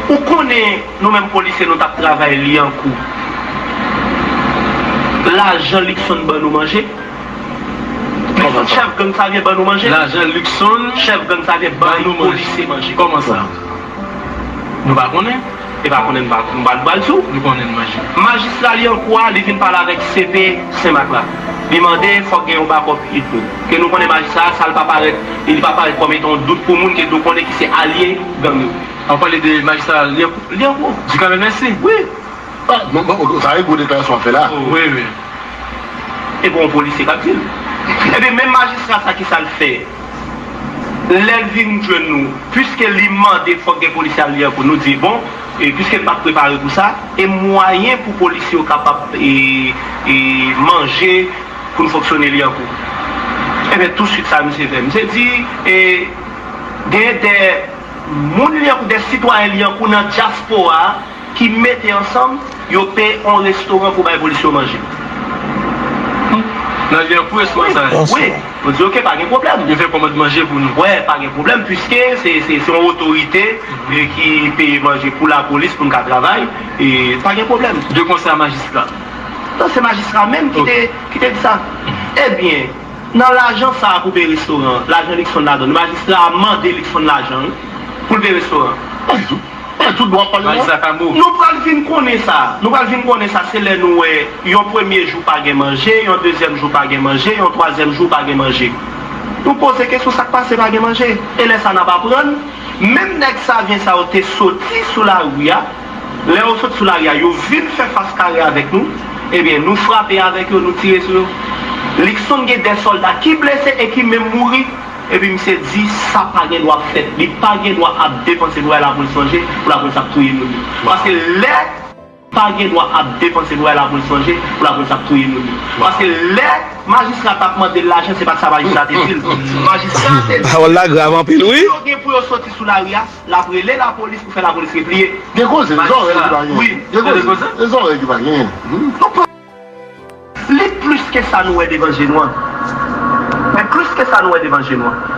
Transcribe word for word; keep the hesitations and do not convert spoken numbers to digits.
Ou konnen nou menm polisye nou t ap travay Lyankou. Lajan Luckson ban nou manje. Kòman sa? Chèf gang Savyen ban nou manje. Lajan Luckson chèf gang Savyen ban nou polisye manje. Kòman sa? Nou pa konnen. E pa konnen nou pa, nou pa, nou pa l di w. Nou konnen manje. Majistra Lyankou a, li vin pale avèk C P Senmak la. Li mande fòk gen yon bakòp hit nou. Ke nou konnen majistra a, sa l pa parèt, li pa parèt kòm etan yon dout pou moun ke nou konnen ki se alye gang yo. An pale de majistra Lyankou. Lyankou. Di kanmenm mèsi. Wi. Ah, bon, bon, sa e gwo deklarasyon w ap fè la. Wi, wi. E bon, yon polisye k ap di l. Ebyen, menm majistra sa, ki sa l fè? Lè l vin jwenn nou, piske li mande fòk gen polisye al Lyankou, nou di, bon, e piske n pa t prepare pou sa, e mwayen pou polisye yo kapab e, e manje pou n fonksyone Lyankou. Ebyen, touswit sa misye fè. Misye di, e, gen de moun Lyankou, de sitwayen Lyankou nan dyaspora a, ki mete ansanm, yo peye yon restoran pou bay polis yo manje. Nan Lyankou, restoran sa a? Wi. Mwen di, oke, pa gen pwoblèm. Yo fè kòmand manje pou nou? Wè, pa gen pwoblèm, piske se, se, se yon otorite, e, ki peye manje pou lapolis, pou n ka travay, e pa gen pwoblèm. De konsèy a majistra? Non, se majistra menm ki te, ki te di sa. Ebyen, nan lajan sa a pou peye restoran, lajan Luckson ladan, majistra a mande Luckson lajan, wi, pou l peye restoran. Pa ditou. Tout bon ap pale. Majistra Kamo. Nou pral vin konnen sa. Nou pral vin konnen sa. Se lè nou wè yon premye jou pa gen manje, yon dezyèm jou pa gen manje, yon twazyèm jou pa gen manje. Nou poze kesyon, sa k pase pa gen manje? E lè sa n ap aprann, menm nèg Savyen sa yo te soti sou lari a, lè yo soti sou lari a, yo vin fè fas kare avèk nou, ebyen, nou frape avèk yo, nou tire sou yo. Luckson gen de sòlda ki blese e ki menm mouri. Epi misye di sa pa gen dwa fèt. Li pa gen dwa ap depanse pou bay lapolis manje, pou lapolis ap touye moun yo. Paske lè pa gen dwa ap depanse pou bay lapolis manje, pou lapolis ap touye moun yo. Paske lè majistra t ap mande l lajan, se pa t sa majistra te di l. Majistra te di, pawòl la grav anpil, wi. Yo gen pou yo soti sou lari a, l ap rele lapolis pou fè lapolis repliye. Gen koze, zòrèy ki pa gen. Wi. Gen koze, zòrèy ki pa gen. Li plis ke sa nou wè devan je nou an. Men plis ke sa nou wè devan je nou an.